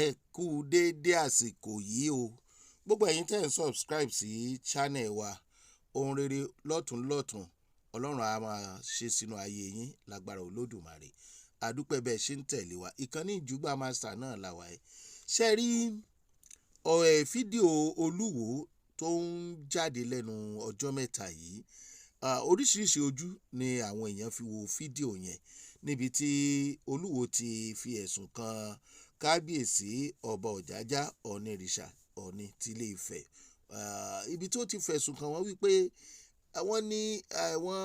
Ẹ kú déédé àsìkò yìí o. Gbogbo ẹ̀yin tẹ́ ń subscribe sí channel wa, ohun rere lọ́tún lọ́tún, Ọlọ́run á máa ṣe sínú ayé yín lágbára Olódùmarè. Àdúpẹ́ bẹ́ẹ̀ ṣe ń tẹ̀lé wa. Ìkànnì Ìjùgbà Master náà là wáyé. Ṣe rí ọ̀ẹ́ fídíò Olúwo tó ń jáde lẹ́nu ọjọ́ mẹ́ta yìí? Oríṣiríṣi ojú ni àwọn èèyàn fi wo fídíò yẹn, níbi tí Olúwo ti fi ẹ̀sùn kan Kábíyèsí Ọba Ọ̀jájá Ọ̀nìrìṣà Ọ̀ọ̀ni tilé Ifẹ̀, ibi tó ti fẹ̀sùn kàn wọ́n wípé wọ́n ní wọ́n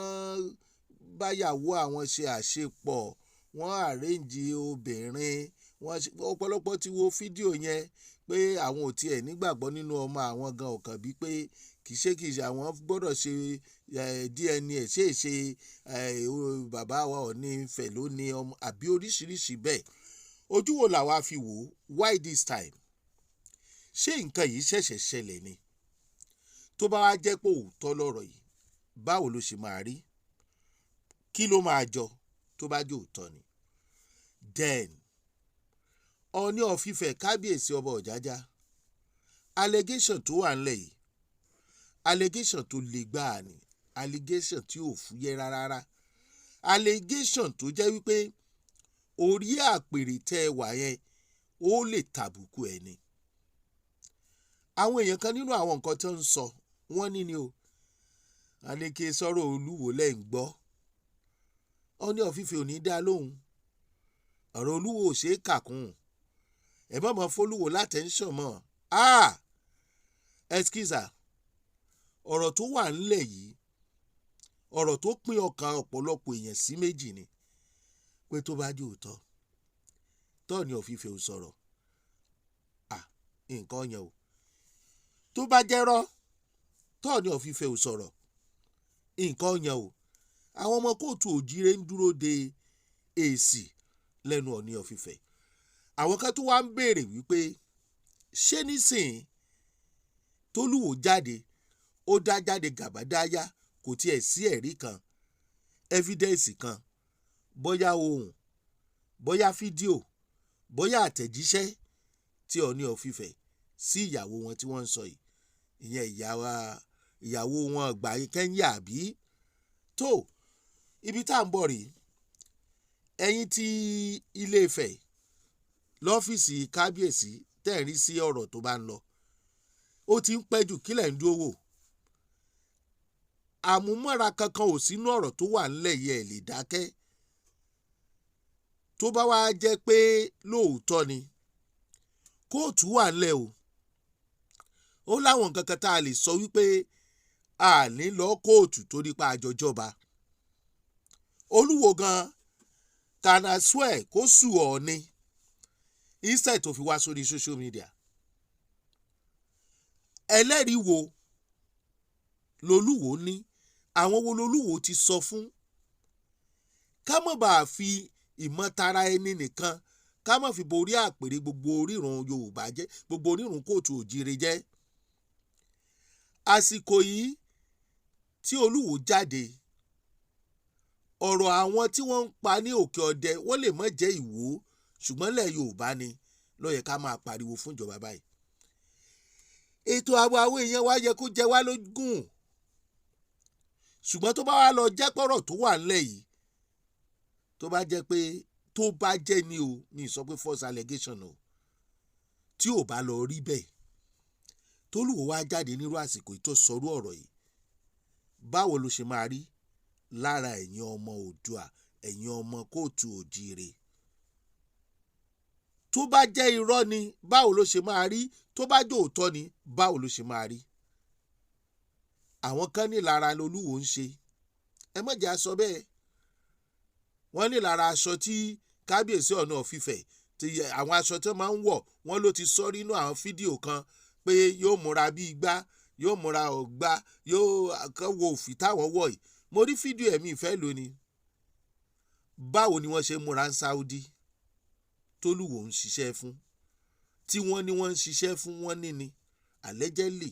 báyàwó àwọn ṣe àṣepọ̀, wọ́n arrange obìnrin wọ́n. Ọ̀pọ̀lọpọ̀ ti wo fídíò yẹn pé àwọn ò tiẹ̀ nígbàgbọ́ nínú ọmọ àwọn gan ọ̀kan, bíi pé kì í ṣe àwọn gbọ́dọ̀ ṣe DNA, ṣe é ṣe bàbá wa Ọọ̀ni Ifẹ̀ ló ní ọmọ àbí oríṣiríṣi bẹ́ẹ̀. Ojú wo làwa fi wò ó? Why this time? Ṣé nǹkan yìí ṣẹ̀ṣẹ̀ ṣẹlẹ̀ ni? Tó bá wá jẹ́ pé òótọ́ lọ̀rọ̀ yìí, báwo ló ṣe máa rí? Kí ló máa jọ tó bá jẹ́ òótọ́ ni? Then Ọọ̀ni of Ifẹ̀, Kábíyèsí Ọba Ọ̀jájá, allegation tó wà ńlẹ̀ yìí, allegation tó le gbáà ni, allegation tí ò fúyẹ́ rárá, allegation tó jẹ́ wípé orí àpèrè tẹ́ ẹ wà yẹn, ó lè tàbùkù ẹ̀ ni. Àwọn èèyàn kan, nínú àwọn nǹkan tó ń sọ wọ́n ní ni o, a ní kí sọ̀rọ̀ Olúwo lẹ́ ń gbọ́. Ọọ̀ni of Ifẹ̀ ò ní dá lóhùn. Ọ̀rọ̀ Olúwo ò ṣeé kà kún. Ẹ má mọ̀ f'Olúwo l'attention mọ́. Ah, excuse, ọ̀rọ̀ tó wà ńlẹ̀ yìí, ọ̀rọ̀ tó pín ọkàn ọ̀pọ̀lọpọ̀ èèyàn sí méjì ni, pé tó bá jẹ́ òótọ́ tọ́ọ̀ni of Ifẹ̀ ò sọ̀rọ̀, ah, nǹkan yẹn o. Tó bá jẹ́rọ́ tọ́ọ̀ni of Ifẹ̀ ò sọ̀rọ̀, nǹkan yẹn o. Àwọn ọmọ kóòtù òjíire ń dúró de èsì lẹ́nu Ọọ̀ni of Ifẹ̀. Àwọn kan tó wá ń béèrè wípé ṣé nísìnyí tólúwo jáde, ó dá jáde gàbádáyà, kò tiẹ̀ sí ẹ̀rí kan, evidence kan, bóyá ohùn, bóyá fídíò, bóyá àtẹ̀jíṣẹ́ tí Ọọ̀ni of Ifẹ̀ sí ìyàwó wọn tí wọ́n ń sọ yìí, ìyẹn ìyàwó wọn gbà Kẹ́ńyà àbí tó ibi tá à ń bọ̀ rèé. Ẹ̀yin tí Ilé Ifẹ̀, lọ́fíìsì kábíyèsí tẹ̀ ń rí sí ọ̀rọ̀ tó bá ń lọ, ó ti ń pẹ́ jù. Kílẹ̀ ń dúró wò? Àmúmọ́ra kankan ò sínú ọ̀rọ̀ tó wà ńlẹ̀ yìí. Ẹ̀ lè dákẹ́. Tó bá wá jẹ́ pé lóòótọ́ ni, kóòtù wà ńlẹ̀ o. Ó láwọn nǹkan kan tá a lè sọ wípé a ní lọ kóòtù torí pa àjọjọba. Olúwo gan can as well kó sue Ọọ̀ni instead tó fi wá sórí social media. Ẹlẹ́rìí wo lolúwo ní? Àwọn wo lolúwo ti sọ fún? Ká má bàa fi ìmọ̀tara ẹni nìkan, ká má fi borí àpèrè gbogbo orírun Yorùbá jẹ́, gbogbo orírun kóòtù òjìrè jẹ́. Àsìkò yìí tí Olúwo jáde, ọ̀rọ̀ àwọn tí wọ́n ń pa ní Òkè Ọdẹ, wọ́n lè má jẹ́ Ìwó, ṣùgbọ́n lẹ̀ Yorùbá ni ló yẹ ká máa pariwo fún ìjọba báyìí. Ètò ààbò àwọn èèyàn wa yẹ kó jẹ wá lógún. Ṣùgbọ́n tó bá wá lọ jẹ́ pọ̀rọ̀ tó wà ńlẹ̀ yìí, tó bá jẹ́ pé, tó bá jẹ́ ní o, mi sọ pé false allegation o, tí ò bá lọ rí bẹ́ẹ̀, tólúwo wá jáde nírú àsìkò yìí tó sọrú ọ̀rọ̀ yìí, báwo ló ṣe máa rí lára ẹ̀yin ọmọ Oòduà, ẹ̀yin ọmọ kóòtù òjíire? Tó bá jẹ́ irọ́ ni, báwo ló ṣe máa rí? Tó bá jẹ́ òótọ́ ni, báwo ló ṣe máa rí? Àwọn kan ní lára lolúwo ń ṣe. Ẹ má jẹ́ aṣọ bẹ́ẹ̀. Wọ́n ní lára aṣọ tí Kábíyèsí Ọọ̀ni of Ifẹ̀ ti, àwọn aṣọ tó máa ń wọ̀, wọ́n ló ti sọ nínú àwọn fídíò kan pé yóò múra bí igbá, yóò múra ọ̀gbá, yóò kàn wo òfì táwọn wọ̀ yìí. Mo rí fídíò ẹ̀mí ìfẹ́ lónìí. Báwo ni wọ́n ṣe múra ń Saudi tólúwo ń ṣiṣẹ́ fún, tí wọ́n ní wọ́n ń ṣiṣẹ́ fún? Wọ́n ní ni allegedly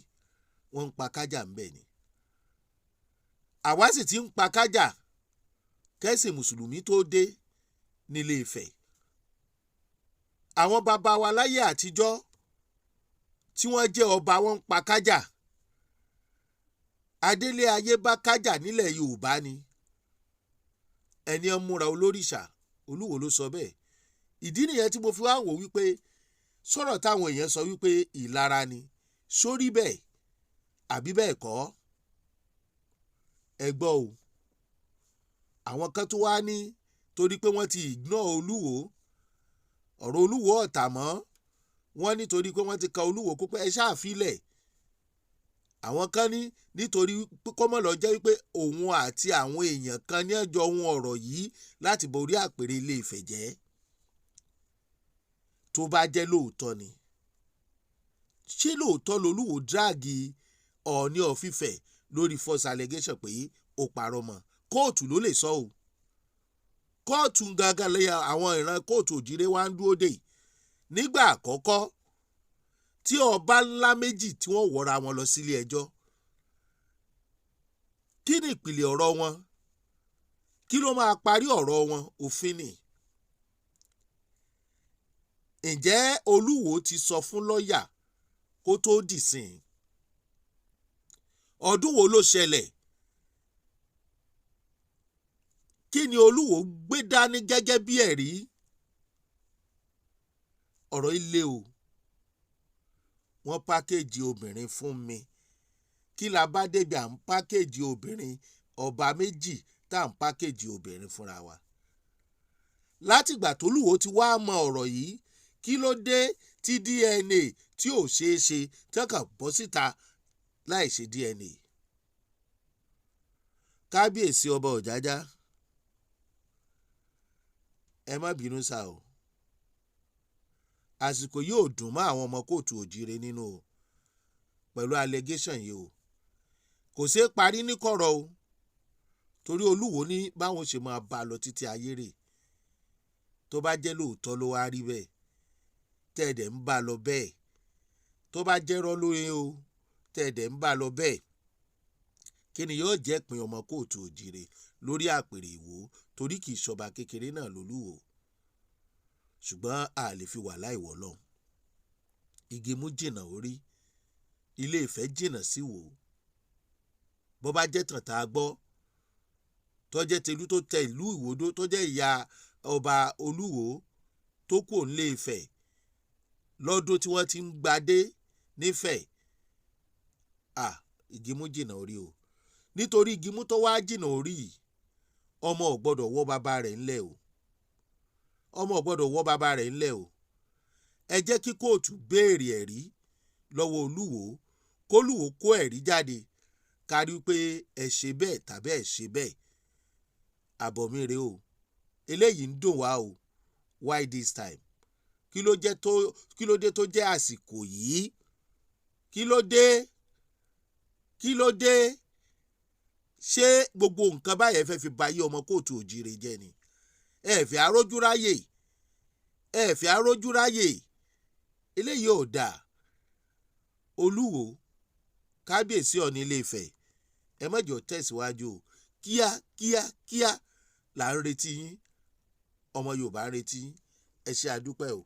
wọ́n ń pa kájà ń bẹ̀ ni. Àwa sì ti ń pa kájà kẹ́sìn mùsùlùmí tó dé nílé Ifẹ̀. Àwọn bàbá wa láyé àtijọ́ tí wọ́n jẹ́ ọba, wọn ń pa kájà. Adélé ayé bá kájà nílẹ̀ Yorùbá ni ẹni ẹ múra olórìṣà. Olúwo ló sọ bẹ́ẹ̀. Ìdí nìyẹn tí mo fi wá wò wípé sọ̀rọ̀ táwọn èèyàn sọ wípé ìlara ni, sórí bẹ́ẹ̀ àbí bẹ́ẹ̀ kọ́? Ẹ gbọ́ o, àwọn kan tó wá ní torí pé wọ́n ti ignore Olúwo, ọ̀rọ̀ Olúwo ọ̀tà mọ́ wọ́n, nítorí pé wọ́n ti ka Olúwo kó pé ẹ ṣáà filẹ̀. Àwọn kan ní nítorí kọ́mọ̀ lọ jẹ́ wípé òun àti àwọn èèyàn kan ní ẹjọ́ ohun ọ̀rọ̀ yìí láti borí àpèrè Ilé Ifẹ̀ jẹ́. Tó bá jẹ́ lóòótọ́ ni, ṣé lóòótọ́ lolúwo drag Ọọ̀ni of Ifẹ̀ lórí false allegation pé ó parọ́ mọ́? Kóòtù ló lè sọ o. Kóòtù gangan lẹ́yìn àwọn ìran kóòtù òjìrè wa ń dúró dè. Nígbà àkọ́kọ́ tí ọba ńlá méjì tí wọ́n wọ́ra wọn lọ sílé ẹjọ́, kí ni ìpìlẹ̀ ọ̀rọ̀ wọn? Kí ló máa parí ọ̀rọ̀ wọn? Òfin ni. Ǹjẹ́ Olúwo ti sọ fún lọ́ọ̀yà kó tó dìsìn? Ọdún wo ló ṣẹlẹ̀? Kí ni Olúwo gbé dání gẹ́gẹ́ bí ẹ̀rí? Ọ̀rọ̀ ilé o. Wọ́n package obìnrin fún mi. Kí la bá débi à ń package obìnrin? Ọba méjì tá à ń package obìnrin fúnra wa. Látìgbà tólúwo ti wá mọ ọ̀rọ̀ yìí, kí ló dé tí DNA tí ò ṣeé ṣe, tí wọ́n kàn bọ́ síta láì ṣe DNA? Kábíyèsí Ọba Ọ̀jájá, ẹ má bínú sá o. Àsìkò yóò dùn mọ́ àwọn ọmọ kóòtù òjìrè nínú o pẹ̀lú allegation yìí o. Kò ṣeé parí ní kọ̀rọ̀ o, torí Olúwo ní báwọn ṣe máa bá a lọ títí ayé rè. Tó bá jẹ́ lóòótọ́ ló wá rí bẹ́ẹ̀, tẹ́ ẹ̀ dẹ̀ ń bá a lọ bẹ́ẹ̀, tó bá jẹ́rọ́ lóye o, tẹ́ ẹ̀ dẹ̀ ń bá a lọ bẹ́ẹ̀, kí ni yóò jẹ́ ìpín ọmọ kóòtù òjìrè lórí àpèrè Ìwó? Torí kì í ṣọba kékeré náà lolúwo, ṣùgbọ́n a lè fi wà láìwọ́ lọ. Igi mú jìnnà orí, Ilé Ifẹ̀ jìnnà sí Ìwó. Bó bá jẹ́ tàn tá a gbọ́, tó jẹ́ tẹlú tó tẹ ìlú Ìwòdó, tó jẹ́ ìyá ọba Olúwo tó kù nílé Ifẹ̀ lọ́dún tí wọ́n ti ń gbadé nífẹ̀ẹ́ à, igi mú jìnnà orí o. Nítorí igi mú tó wá jìnnà orí yìí, ọmọ ò gbọ́dọ̀ wọ́ bàbá rẹ̀ ńlẹ̀ o. Ọmọ ò gbọ́dọ̀ wọ́ bàbá rẹ̀ ńlẹ̀ o. Ẹ jẹ́ kí kóòtù béèrè ẹ̀rí lọ́wọ́ Olúwo, kólúwo kó ẹ̀rí jáde, kárí pé ẹ ṣe bẹ́ẹ̀ tàbí ẹ ṣe bẹ́ẹ̀. Àbọ̀ mi rèé o. Eléyìí ń dùn wá o. Why this time? Kí ló jẹ́ tó, kí ló dé tó jẹ́ àsìkò yìí? Kí ló dé? Kí ló dé? Ṣé gbogbo nǹkan báyẹn fẹ́ fi ba ayé ọmọ kóòtù òjìrè jẹ́ ni? Ẹ fẹ́ arójú ráyè, ẹ fẹ́ arójú ráyè. Eléyìí ò dáa. Olúwo, kábíyèsí Ọ̀ọ̀ni Ilé Ifẹ̀, ẹ má jẹ́ ó tẹ̀síwájú o. Kíá kíá kíá là ń retí yín. Ọmọ Yorùbá ń retí yín. Ẹ ṣe, àdúpẹ́ o.